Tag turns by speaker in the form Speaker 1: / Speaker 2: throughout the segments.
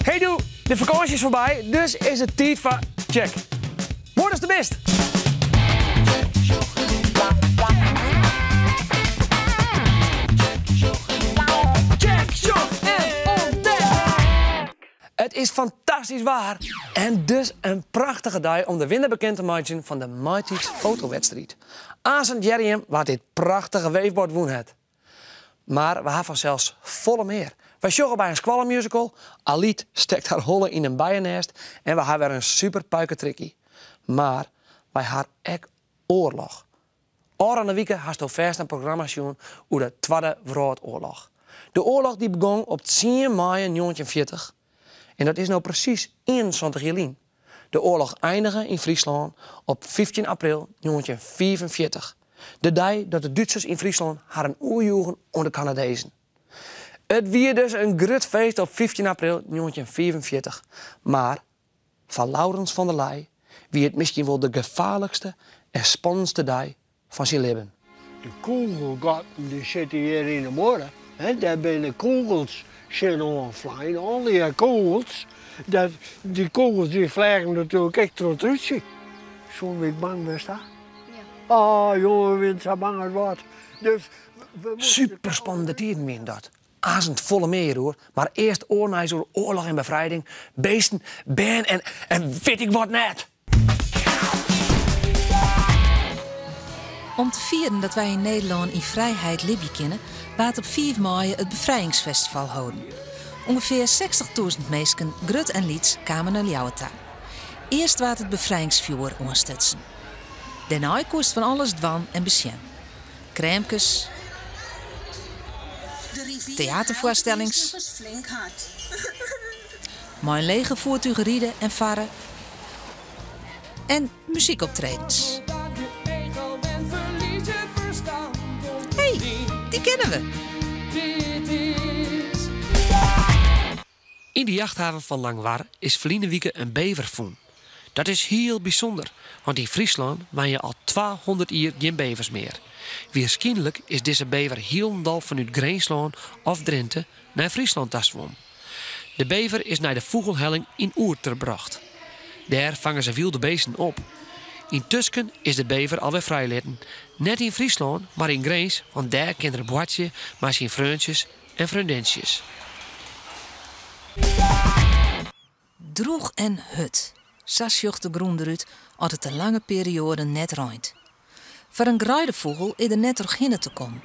Speaker 1: Hey doe, de fakânsje is foarby, dus is it tiid foar Tsjek. Moai datst der bist! Tsjek, sjoch en ûntdek! It is fantastysk waar en dus in prachtige dei om de winner bekend te meitsjen fan de maitiidsfotowedstriid. Aansens hearre jim wa't dit prachtige weefbord wûn hat. Mar we ha fansels folle mear. Wy sjogge by in skoallemusical, Alyt stekt har holle yn in bijenêst en we ha wer in super puiketrikje. Mar wy ha ek oarloch. Ôfrûne wike hasto fêst in programma sjoen oer de Twadde Wrâldoarloch. De oarloch dy't begong op tsien maaie njoggentjinhûndertfjirtich en dat is no presys ienensantich jier lyn. De oarloch einige yn Fryslân op fyftjin april njoggentjinhûndertfiifenfjirtich, de dei dat de Dútsers yn Fryslân harren oerjoegen oan de Kanadezen. It wie dus in grut feest op fyftjin april njoggentjinhûndertfiifenfjirtich, mar foar Laurens van der Leij wie it miskien wol de gefaarlikste en spannendste dei fan syn libben.
Speaker 2: De kûgelgatten dy sitte hjir yn de muorre, hè, dêr binne kûgels tsjinoan flein, allegear kûgels. Dat, dy kûgels dy fleagen natuerlik ek troch it rútsje. Soene we ek bang west ha? Ja. Oh, jonge, we wiene sa bang as wat. Dus we moasten.
Speaker 1: Superspannende tiden wiene dat. Aansens folle mear hjiroer, mar earst oar nijs oer oarloch en befrijding, beesten, bern en en wit ik wat net!
Speaker 3: Om te fieren dat wy yn Nederlân yn frijheid libje kinne, waard op fiif maaie it Befrijingsfestival holden. Ungefear sechstichtûzen minsken, grut en lyts, kamen nei Ljouwert ta. Earst waard it befrijingsfjoer oanstutsen. Dêrnei koest fan alles dwaan en besjen. Kreamkes, teaterfoarstellings, mei in legerfoertúch ride en farre en muzykoptredens. Hey, dy kenne we!
Speaker 1: Yn de jachthaven fan Langwar is ferline wike in bever fûn. Dat is hiel bysûnder, want yn Fryslân wenje al twahûndert jier gjin bevers mear. Wierskynlik is dizze bever hielendal fanút Grinslân of Drinte nei Fryslân ta swom. De bever is nei de Fûgelhelling yn Oerterp brocht. Dêr fange se wylde beesten op. Yntusken is de bever alwer frijlitten. Net yn Fryslân, mar yn Grins, want dêr kin er boartsje mei syn freontsjes en freondintsjes.
Speaker 3: Droech en hurd, sa sjocht de grûn derút as it in lange perioade net reint. Foar in greidefûgel is der net trochhinne te kommen.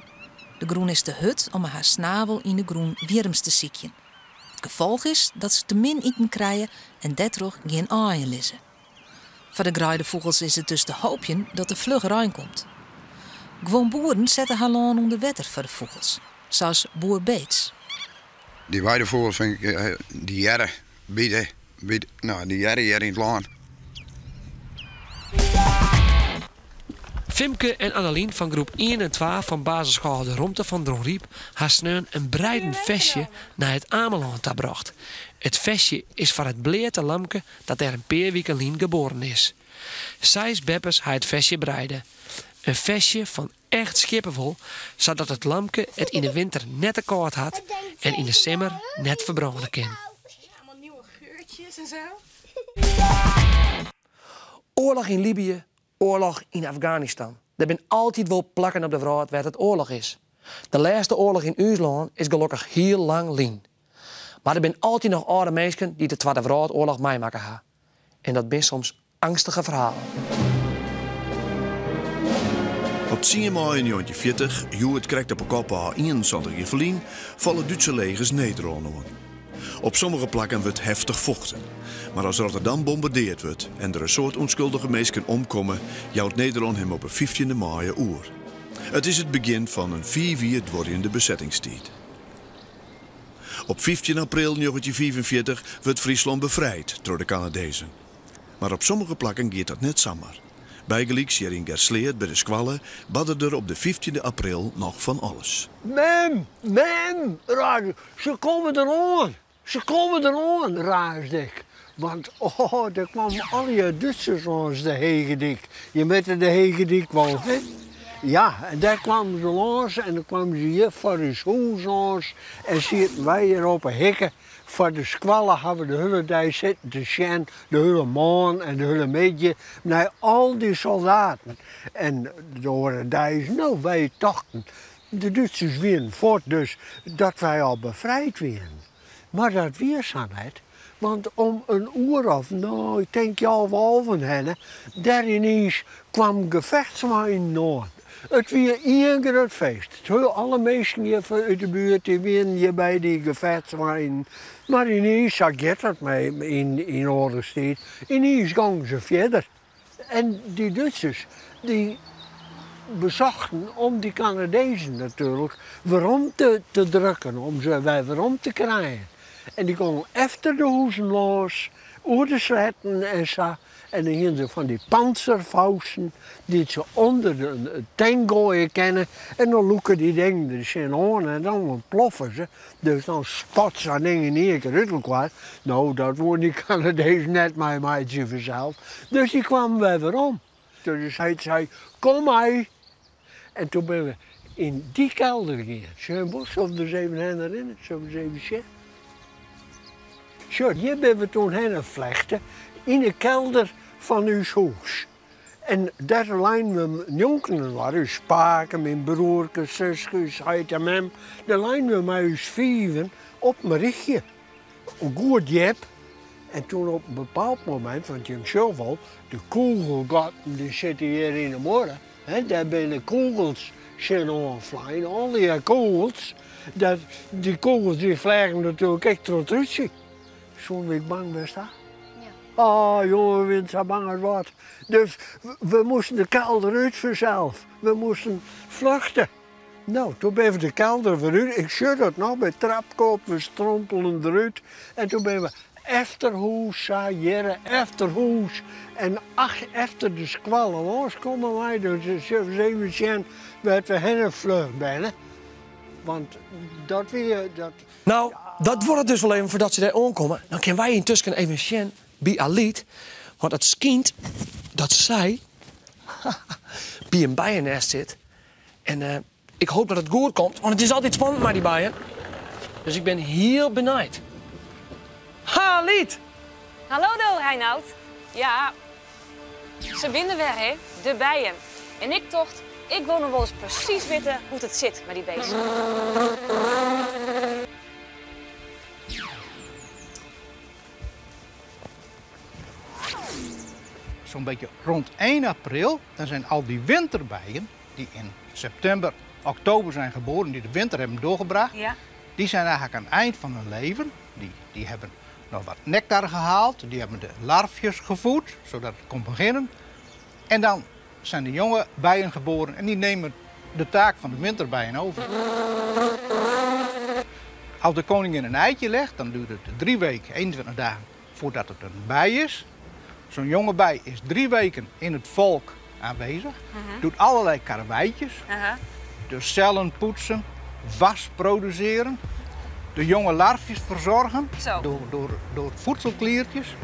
Speaker 3: De grûn is te hurd om mei har snavel yn de grûn wjirms te sykjen. It gefolch is dat se te min iten krije en dêrtroch gjin aaien lizze. Foar de greidefûgels is it dus te hoopjen dat der fluch rein komt. Guon boeren sette har lân ûnder wetter foar de fûgels, sa as boer Beets.
Speaker 4: Dy weidefûgels fyn ik, dy hearre by de, by de, no, dy hearre hjir yn it lân.
Speaker 1: Fimke en Annelien fan groep ien en twa fan basisskoalle De Romte fan Dronryp ha sneon in breiden festje nei It Amelân ta brocht. It festje is foar it bleate lamke dat dêr in pear wiken lyn geboren is. Seis beppes ha it festje breide. In festje fan echt skieppewol, sadat it lamke it yn 'e winter net te kâld hat en yn 'e simmer net ferbrâne kin. Oarloch yn Libië, oarloch yn Afganistan. Der binne altyd wol plakken op de wrâld wêr't it oarloch is. De lêste oarloch yn ús lân is gelokkich hiel lang lyn. Mar der binne altyd noch âlde minsken dy't de Twadde Wrâldoarloch meimakke ha. En dat bin soms angstige ferhalen.
Speaker 5: Op tsien maaie njoggentjinhûndertfjirtich, hjoed krekt op 'e kop ôf ienensantich jier ferlyn, falle Dútse legers Nederlân oan. Op sommige plakken wurdt heftich fochten. Mar as Rotterdam bombardeard wurdt en der in soad ûnskuldige minsken omkomme, jout Nederlân him op 'e fyftjinde maaie oer. It is it begjin fan in fiif jier duorjende besettingstiid. Op fyftjin april njoggentjinhûndertfiifenfjirtich wurdt Fryslân befrijd troch de Kanadezen. Mar op sommige plakken giet dat net samar. Bygelyks hjir yn Gersleat by de skoalle barde der op de fyftjinde april noch fan alles.
Speaker 2: Mem, mem, raasde ik, se komme deroan, se komme deroan, raasde ik. Want oh, der kwamen allegear Dútsers lâns de Hegedyk. Je witte de Hegedyk wol, hè? Ja, en dêr kwamen se lâns en dan kwamen se hjir foar ús hûs lâns en sieten wy hjir op 'e hikke. Foar de skoalle ha we de hiele dei sitten te sjen, de hiele moarn en de hiele middei, nei al dy soldaten. En de oare deis, no, wy tochten, de Dútsers wienen fuort, dus dat wy al befrijd wienen. Mar dat wie sa net, want om in oer of, no, ik tink healwei alven hinne, dêr yniens kwam gefechtsweinen oan. It wie ien grut feest. Alle minsken hjir út de buert dy wienen hjir by dy gefechtsweinen. Mar yniens, sa giet dat mei yn oarlochstiid, yniens gongen se fierder. En dy Dútsers dy besochten om dy Kanadezen natuerlik werom te te drukken, om se wer werom te krijen. En dy gongen efter de hûzen lâns, oer de sletten en sa. En dan hienen se fan dy pantserfausten dy't se ûnder de tank goaie kinne. En dan lûke dy dingen der tsjinoan en dan ûntploffe se. Dus dan spat sa'n ding yn ien kear út elkoar. No, dat woene dy Kanadezen net meimeitsje fansels. Dus dy kwamen wer werom. Dus hy sei, kom mei. En toen binne we yn dy kelder gien. Zullen we der ris even hinne rinne? Zullen we ris even sjen? Sjoch, hjir binne we toen hinne flechte, yn de kelder fan ús hûs. En dêr leinen we njonken inoar, ús pake, myn broerke, suske, ús heit en mem. Dêr leinen we mei ús fiven op in rychje, goed djip. En toen op in bepaald momint, want jim sjogge wol, de kûgelgatten dy sitte hjir yn 'e muorre, hè, dêr binne kûgels tsjinoan flein, allegear kûgels. Dat, dy kûgels dy fleagen natuerlik ek troch it rútsje. Soene we ek bang west ha? Oh, jonge, we wienen sa bang as wat. Dus we moasten de kelder út fansels. We moasten fluchte. No, toen binne we de kelder wer út. Ik sjoch dat noch by trapke op, we strompelen derút. En toen binne we efter hûs, sa hjirre, efter hûs. En ach, efter de skoalle lâns komme wy. Dus sille we ris even sjen wêr't we hinne flucht binne. Want dat wie... Dat...
Speaker 1: No, dat duorret dus wol even foardat se dêr oankomme. Dan kinne wy yntusken even sjen by Alyt, want it skynt dat sy by in bijennêst sit. En eh, ik hoop dat it goed komt, want it is altyd spannend mei dy bijen. Dus ik bin hiel benijd. Ha, Alyt!
Speaker 6: Hallo do, Reinout. Ja, se binne der wer, hè, de bijen. En ik tocht, ik wol noch wolris presys witte hoe't it sit mei dy beesten.
Speaker 7: Zo'n beetje rond 1 april, dan zijn al die winterbijen die in september, oktober zijn geboren, die de winter hebben doorgebracht,
Speaker 6: Ja.
Speaker 7: die zijn eigenlijk aan het eind van hun leven. Die, die hebben nog wat nectar gehaald, die hebben de larfjes gevoed, zodat het kon beginnen. En dan zijn de jonge bijen geboren en die nemen de taak van de winterbijen over. Als de koningin een eitje legt, dan duurt het 3 weken, 21 dagen, voordat het een bij is. Zo'n jonge bij is 3 weken in het volk aanwezig, doet allerlei karweitjes, de cellen poetsen, was produceren, de jonge larfjes verzorgen door voedselkliertjes,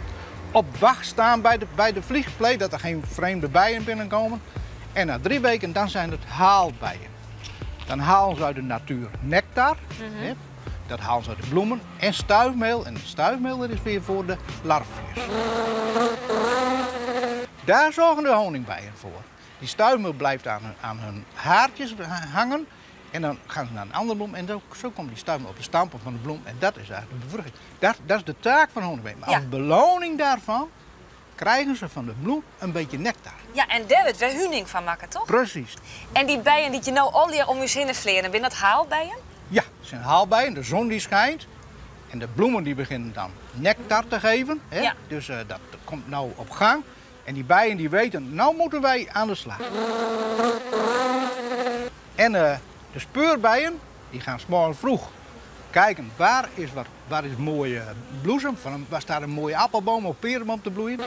Speaker 7: op wacht staan bij de vliegpleet, dat er geen vreemde bijen binnenkomen. En na 3 weken dan zijn het haalbijen. Dan halen ze uit de natuur nectar, hè, dat halen ze uit de bloemen, en stuifmeel. En het stuifmeel dat is weer voor de larfjes. Daar zorgen de honingbijen voor. Die stuifmeel blijft aan hun haartjes hangen. En dan gaan ze naar een andere bloem en zo komt die stuifmeel op de stampen van de bloem. En dat is eigenlijk de bevruchting. Dat is de taak van honingbijen. Maar als beloning daarvan krijgen ze van de bloem een beetje nectar.
Speaker 6: Ja, en daar wordt weer honing van maken, toch?
Speaker 7: Precies.
Speaker 6: En die bijen die je nou al die om je zinnen vleren, zijn dat haalbijen?
Speaker 7: Ja, het zijn haalbijen. De zon die schijnt. En de bloemen die beginnen dan nectar te geven. Hè? Dus dat komt nou op gang. En die bijen die weten, nou moeten wij aan de slag. En de speurbijen, die gaan 's morgens vroeg kijken waar is mooie bloesem, waar staat een mooie appelboom of perenboom te bloeien.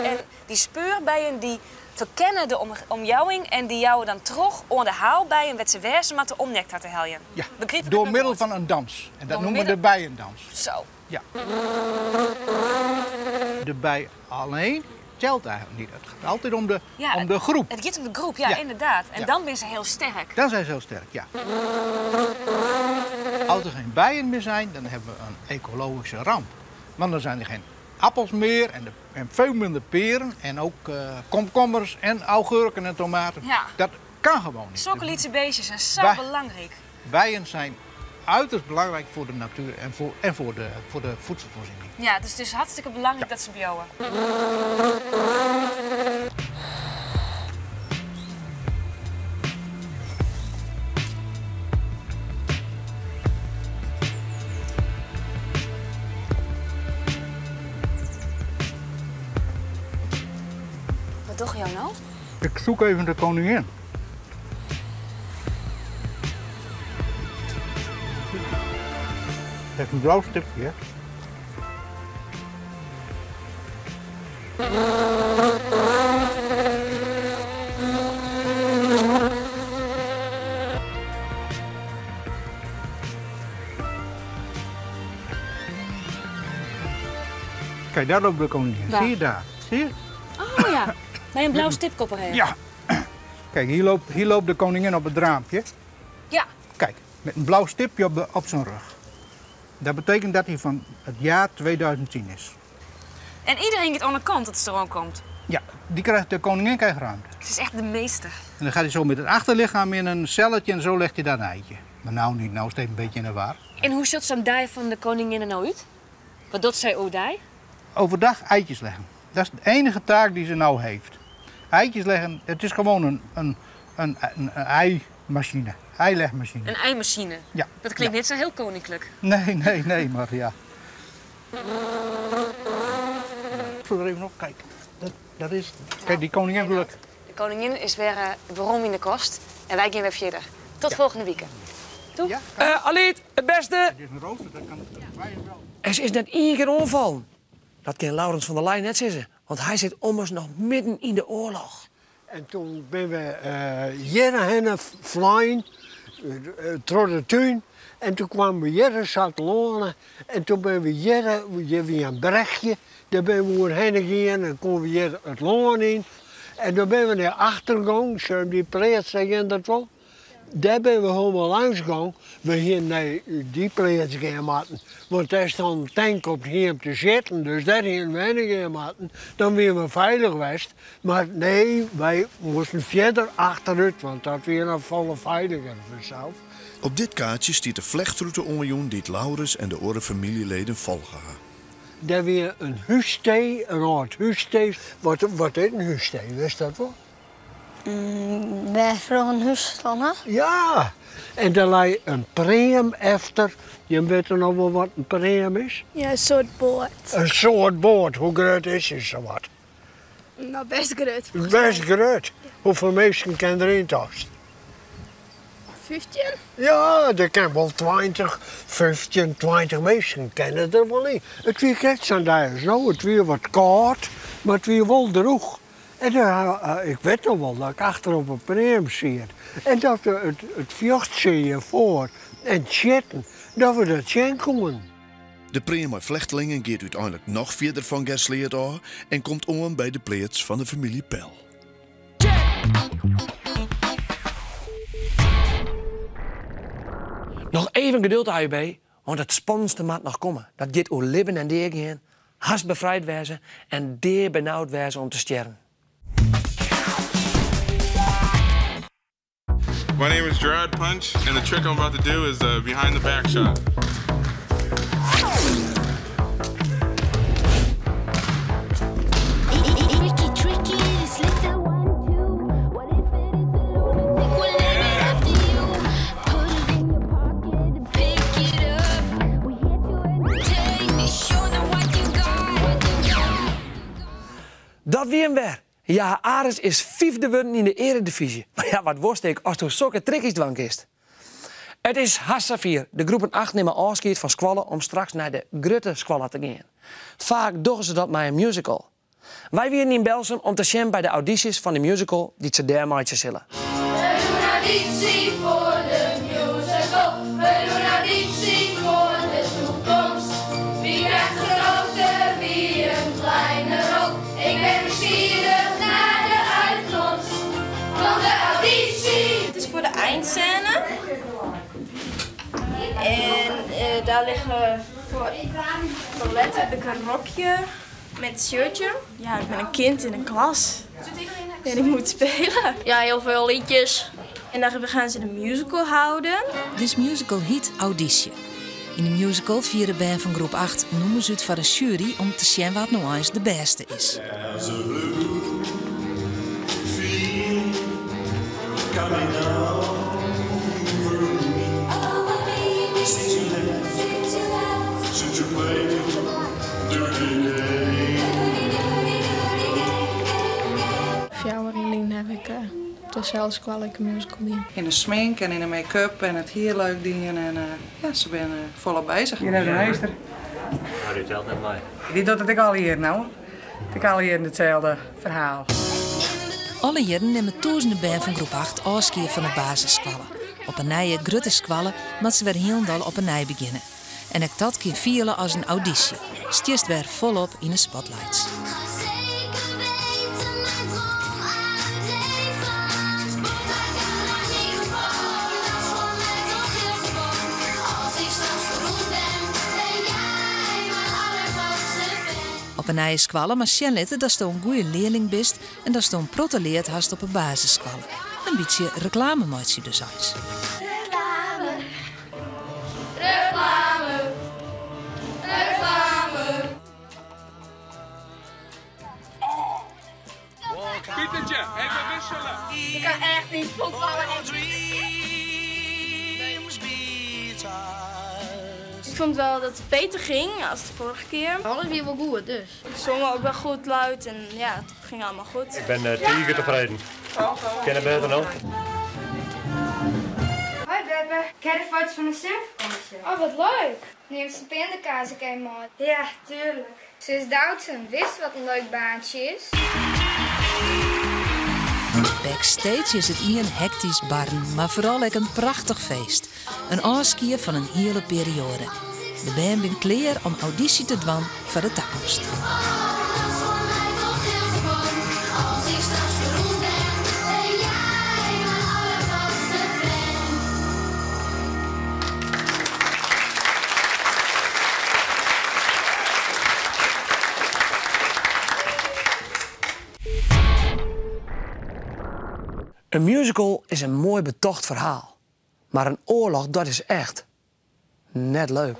Speaker 6: En die speurbijen die verkennen de omjouwing en die jouwen dan terug onder de haalbijen met ze werzen maar om nectar te heljen.
Speaker 7: Ja,
Speaker 6: Begrijp ik
Speaker 7: door
Speaker 6: het
Speaker 7: middel
Speaker 6: goed?
Speaker 7: van een dans. En dat
Speaker 6: Door
Speaker 7: noemen we de
Speaker 6: middel
Speaker 7: bijendans.
Speaker 6: Zo.
Speaker 7: Ja. De bij alleen telt eigenlijk niet. Het gaat altijd om de,
Speaker 6: Ja,
Speaker 7: om de groep.
Speaker 6: Het gaat om de groep, ja,
Speaker 7: Ja.
Speaker 6: inderdaad. En
Speaker 7: Ja.
Speaker 6: dan ben ze heel sterk.
Speaker 7: Dan zijn ze heel sterk, ja. Als er geen bijen meer zijn, dan hebben we een ecologische ramp. Want dan zijn er geen appels meer en veel minder peren en ook komkommers en augurken en tomaten.
Speaker 6: Ja.
Speaker 7: Dat kan gewoon niet.
Speaker 6: Zulke lietse beestjes zijn zo belangrijk.
Speaker 7: Bijen zijn uiterst belangrijk voor de natuur en voor de voedselvoorziening.
Speaker 6: Ja, dus het is hartstikke belangrijk dat ze bouwen. Wat doe jou nou?
Speaker 7: Ik zoek even de koningin. Het heeft een blauw stipje, hè? Kijk, daar loopt de koningin.
Speaker 6: Waar?
Speaker 7: Zie je daar? Zie je?
Speaker 6: Oh ja, bij een blauw stipkopper heen.
Speaker 7: Ja. Kijk, hier loopt de koningin op het raampje.
Speaker 6: Ja.
Speaker 7: Kijk, met een blauw stipje op zijn rug. Dat betekent dat hij van het jaar 2010 is.
Speaker 6: En iedereen gaat aan de kant dat ze er komt.
Speaker 7: Ja, de koningin krijgt ruimte.
Speaker 6: Ze is echt de meester.
Speaker 7: En dan gaat hij zo met het achterlichaam in een celletje en zo legt hij daar een eitje. Maar nou niet, nou is het even een beetje in de war.
Speaker 6: En hoe ziet zo'n dij van de koningin er nou uit? Wat doet zij ook dij?
Speaker 7: Overdag eitjes leggen. Dat is de enige taak die ze nou heeft. Eitjes leggen, het is gewoon een eimachine. Eilegmachine.
Speaker 6: Een eimachine?
Speaker 7: Ja.
Speaker 6: Dat klinkt niet zo heel koninklijk.
Speaker 7: Nee, nee, nee, maar ja. Ik wil er even op kijken. Dat is... Kijk, die koningin wil ik...
Speaker 6: De koningin is weer waarom in de kost en wij gaan weer verder. Tot volgende week. Doei.
Speaker 7: Ja.
Speaker 1: Aliet, het beste.
Speaker 7: Het is een rooster, dat kan wij wel.
Speaker 1: En ze is net één keer omvallen. Dat kan Laurens van der Leyen net zeggen, want hij zit ommers nog midden in de oorlog.
Speaker 2: En toen ben we jaren flying, door de tuin. En toen kwamen we jaren zat lonen. En toen ben we jaren, hier weer een brechtje. Daar ben we heen gegaan en konden we hier het loon in. En toen ben we naar achtergang, zo die plaats zeggen dat wel. Daar ben we helemaal langs gegaan. We gingen naar die plaats gaan maken. Want daar stond een tank op hier te zitten, dus daar gingen we heen gaan maken. Dan waren we veilig geweest. Maar nee, wij moesten verder achteruit, want dat weer een volle veiliger vanzelf.
Speaker 5: Op dit kaartje stiet de vlechtroute onjoen die het Laurens en de oren familieleden volgen.
Speaker 2: Daar weer een huisstee, een oud huisstee. Wat is een huisstee, wist dat wel?
Speaker 8: Wij vroegen een huis staan, hè?
Speaker 2: Ja, en daar lag een preem efter. Je weet nog wel wat een preem is?
Speaker 9: Ja, een soort boord.
Speaker 2: Een soort boord. Hoe groot is het zo wat?
Speaker 9: Nou, best groot.
Speaker 2: Best groot. Hoeveel mensen kan erin tasten?
Speaker 9: 15?
Speaker 2: Ja, er kan wel 20, 15, 20 mensen kennen er wel in. Het weer echt zo'n daar zo. Het weer wat koud, maar het weer wel droog. En daar, ik weet nog wel dat ik achter op een preem zit. En dat we het vjocht zie voor en zitten, dat we dat zien konden.
Speaker 5: De preem met vlechtelingen gaat uiteindelijk nog verder van Gersleert af en komt om bij de pleats van de familie Pel.
Speaker 1: Nog even geduld, AUB, want het spannendste maat nog komen. Dat dit oer libben en deer gaan, haast bevrijd wezen en deer benauwd wezen om te sterven.
Speaker 10: My name is Gerard Punch, and the trick I'm about to do is the behind the back shot.
Speaker 11: Tricky, tricky, this little one too. What if it is a lunatic? We'll name it after you. Put it in your pocket and pick it up. We here to entertain. Show them what you got. What you got.
Speaker 1: Dat wie hem weer. Ja, Aris is vijfde worden in de eredivisie. Maar ja, wat worst ik als er zulke trickjes dwank is. Het is Hassavier. De groepen 8 nemen afscheid van squallen om straks naar de grote squallen te gaan. Vaak doen ze dat met een musical. Wij wieren in Belsum om te zien bij de audities van de musical die ze daar maatje zullen.
Speaker 11: We doen auditie voor de musical. We doen auditie voor de toekomst. Wie krijgt een grote, wie een kleine rol. Ik ben nieuwsgierig.
Speaker 9: En eh, daar liggen voor toilet heb ik een rokje met shirtje. Ja, ik ben een kind in een klas. En ik moet spelen. Ja, heel veel liedjes. En daar gaan ze de musical houden.
Speaker 3: Dizze musical hjit Audysje. Yn de musical fiere bern fan groep 8 nûmers út foar de sjuery om te sjen wa't no eins de bêste is.
Speaker 5: There's a blue feeling coming over me. Since you left, since you played dirty game.
Speaker 12: 4 jier lyn ha ik op deselde skoalle ek in musical dien.
Speaker 13: Yn de smink en yn de make-up en it hier leuk dien en ja, se binne folop beuzich.
Speaker 14: Hjir de meester.
Speaker 15: No, dy telt net mei.
Speaker 14: Dy docht it ek alle jierren no. Ek alle jierren itselde ferhaal.
Speaker 3: Alle jierren nimme tûzenen bern fan groep 8 ôfskie fan de basisskoalle. Op in nije grutte skoalle moatte se wer hielendal op 'e nij begjinne. En ek dat kin fiele as in audysje. Stiest wer folop yn 'e spotlights.
Speaker 11: Zeker weten mijn droom uitleven. Dat is voor mij toch heel gewoon. Als ik straks beroemd ben, ben jij mijn allergrootste fan.
Speaker 3: Op in nije skoalle moatst sjen litte datsto in goede learling bist en datsto in protte leard hast op 'e basisskoalle. In bytsje reklame meitsje dus eins.
Speaker 9: Reclame. Reclame. Reclame.
Speaker 10: Pietertje, even wisselen.
Speaker 9: Ik kan echt niet voetballen. Ik vond wel dat het beter ging als de vorige keer.
Speaker 8: Alles wie wel goed, dus.
Speaker 9: Ik zong ook wel goed luid en ja, het ging allemaal goed.
Speaker 15: Ik ben tige tefreden. Kin it better no?
Speaker 16: Hoi Beppe, ik heb de foto's van de surfvakantie.
Speaker 8: Oh, wat leuk. Neemt de pindakaas ook eenmaal?
Speaker 16: Ja, tuurlijk.
Speaker 8: Zus Doutzen wist wat een leuk baantje is.
Speaker 3: Backstage is it ien hektysk barren, mar foaral ek in prachtich feest. In ôfskie fan in hiele perioade. De bern binne klear om audysje te dwaan foar de takomst.
Speaker 11: Dat is voor mij toch heel gewoon. Als ik straks beroemd ben, ben jij mijn allergrootste fan.
Speaker 1: In musical is in moai betocht ferhaal. Mar in oarloch, dat is echt net leuk.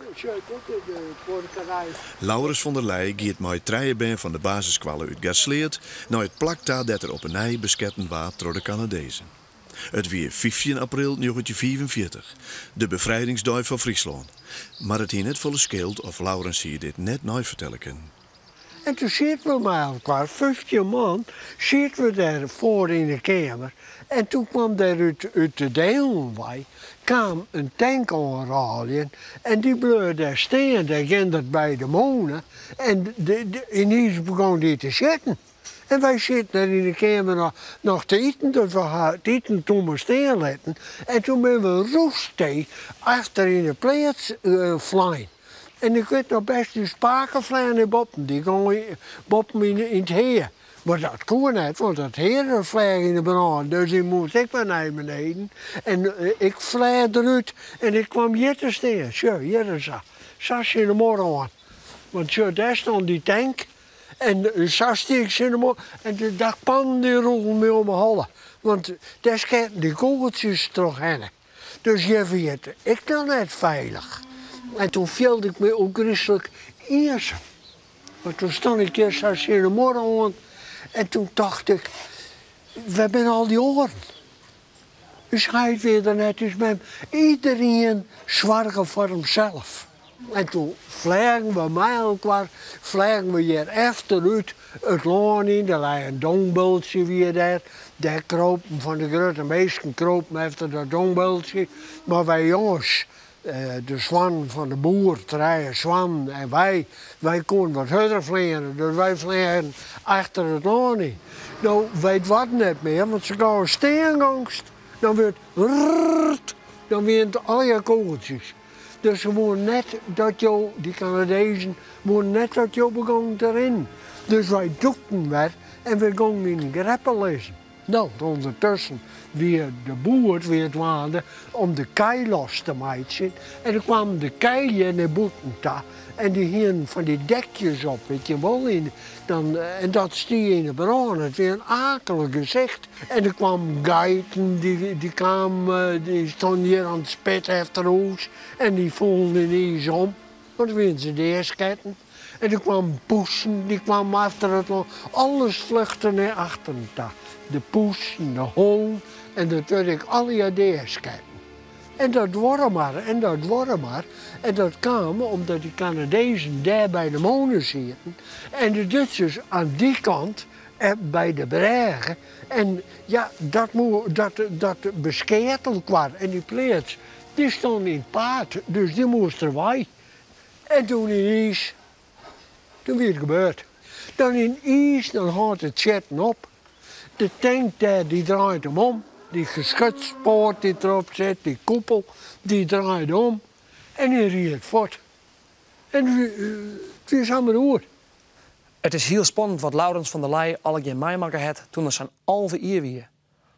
Speaker 5: Laurens van der Leij giet mei trije bern fan de basisskoalle út Gersleat nei it plak ta dêr't er op 'e nij besketten waard troch de Kanadezen. It wie 15 april 1945, de befrijdingsdei fan Fryslân. Mar it hie net folle skeeld of Laurens hie dit net neifertelle kinnen.
Speaker 2: En toen sieten we mei elkoar, 15 man, sieten we dêr foar yn de keamer. En toen kwam dêr út de Delen wei, kwam in tank oanrôljen en dy bleau dêr stean, dêr gyng dat by de mûne. En yniens begûn dy te sjitten. En wy sieten dêr yn de keamer noch te iten, dus we ha it iten toen mar stean litten. En toen binne we roestee achter yn de pleats flein. En ik wit noch bêst, ús pake flein nei boppen, dy gong boppen yn it hea. Mar dat koe net, want dat hea dat fleach yn de brân. Dus dy moast ek wer nei beneden. En ik fleach derút en ik kwam hjir te stean. Sjoch, hjir is sa. Sa tsjin de muorre oan. Want sjoch, dêr stond dy tank. En sa stie ik tsjin de muorre. En de dakpannen dy rûlen my om 'e holle. Want dêr sketten dy kûgeltsjes trochhinne. Dus hjir wie it ek noch net feilich. En toen fielde ik my ôfgryslik iensum. Want toen stond ik hjir sa tsjin de muorre oan. En toen tocht ik, wêr binne al dy oaren? Us heit wie der net, ús mem. Iderien soarge foar himsels. En toen fleagen we mei elkoar, fleagen we hjir efterút it lân yn. Der lei in dongbultsje wie dêr. Dêr kropen fan de grutte minsken kropen efter dat dongbultsje. Mar wy jonges, de soannen fan de boer, trije soannen en wy, wy koenen wat hurder fleane. Dus wy fleagen achter it lân yn. No, wy doarden net mear, want sa gau stean gongst, dan wurdt rrrrt, dan wienen it allegear kûgeltsjes. Dus se woenen net dat jo, dy Kanadezen, woenen net dat jo begûnen te rinnen. Dus wy dûkten wer en we gongen yn de greppel lizzen. No, ûndertusken wie de boer wie dwaande om de kij los te meitsjen en der kwamen de kij nei bûten ta en dy hienen fan dy dekjes op, wit je wol, yn, dan, en dat stie yn 'e brân. It wie in akelich gesicht. En der kwamen geiten, dy, dy kamen, dy stonden hjir oan it spit efter hûs en dy foelen yniens om, want dan wienen se deasketten. En der kwamen poesen, dy kwamen efter it lân. Alles fluchte nei achteren ta. De poesen, de hûn en natuerlik allegear deasketten. En dat duorre mar en dat duorre mar. En dat kaam omdat dy Kanadezen dêr by de mûne sieten en de Dútsers oan dy kant by de brêge. En ja, dat, dat, dat beskeat elkoar. En dy pleats, dy stond yn it paad, dus dy moast der wei. En toen yniens, toen wie it gebeurd. Dan yniens, dan hâldt it sjitten op. De tank dêr, dy draait him om. Dy geschutspoart dy't derop sit, dy koepel, dy draait om. En dy ried fuort. En it wie samar oer.
Speaker 1: It is hiel spannend wat Laurens van der Leij allegear meimakke hat toen er sa'n 11 jier wie.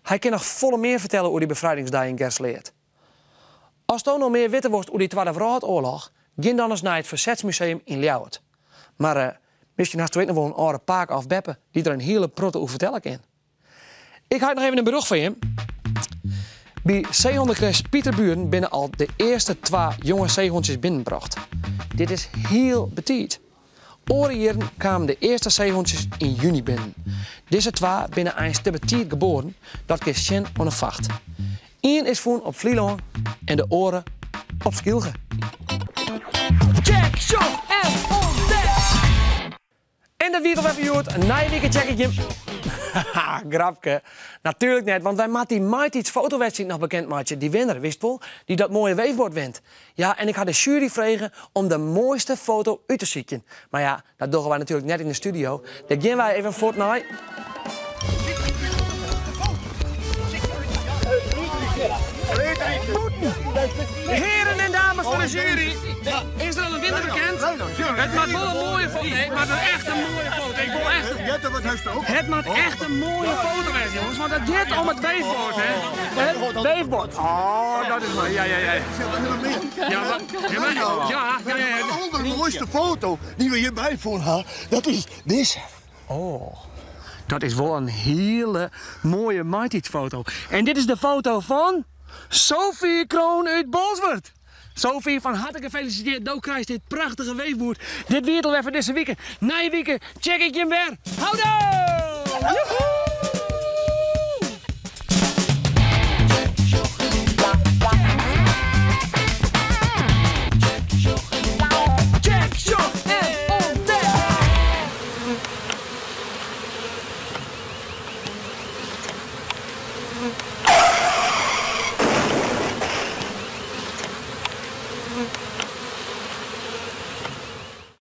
Speaker 1: Hy kin noch folle mear fertelle oer dy befrijdingsdei yn Gersleat. Asto no mear witte wolst oer dy Twadde Wrâldoarloch, gean dan ris nei it Fersetsmuseum yn Ljouwert. Mar miskien hasto ek noch wol in âlde pake of beppe dy't der in hiele protte oer fertelle kin. Ik ha noch even in berjocht foar jim. By seehûnekresj Pieterburen binne al de earste twa jonge seehûntsjes binnenbrocht. Dit is hiel betiid. Oare jierren kamen de earste seehûntsjes yn juny binnen. Dizze twa binne eins te betiid geboren, dat kinst sjen oan 'e facht. Ien is fûn op Flylân en de oare op Skylge. Check, sjoch en ûntdek! En dat wie it alwer foar hjoed. Nije wike check ik jim. Haha, grapke. Natuerlik net, want wy moatte dy maitiidsfotowedstriid noch bekend meitsje. Dy winner, witst wol, dy't dat moaie weefbord wint. Ja, en ik ha de sjuery frege om de moaiste foto út te sykjen. Mar ja, dat dogge wy natuerlik net yn de studio. Dêr gean wy even fuort nei. Heren en dames fan de jury, is der al in winner bekend? It moat wol in moaie foto. Nee, it moat echt in moaie foto. Ik wol echt. It moat echt in moaie foto wêze, jonges, want it giet om it weefbord, hè? It weefbord. Oh, dat is moai. Ja, ja, ja. Ja, maar, ja, maar, ja, ja, ja.
Speaker 17: De allermooiste foto dy't we hjirby fûn ha, dat is dizze.
Speaker 1: Oh, dat is wol in hiele moaie maitiidsfoto. En dit is de foto fan Sophie Kroon út Bolsward. Sophie, fan harte gefelisitearre. Do krijst dit prachtige weefboerd. Dit wie it alwer foar dizze wike. Nije wike check ik jim wer. Houdoe! Joehoe! Check, sjoch en ûntdek!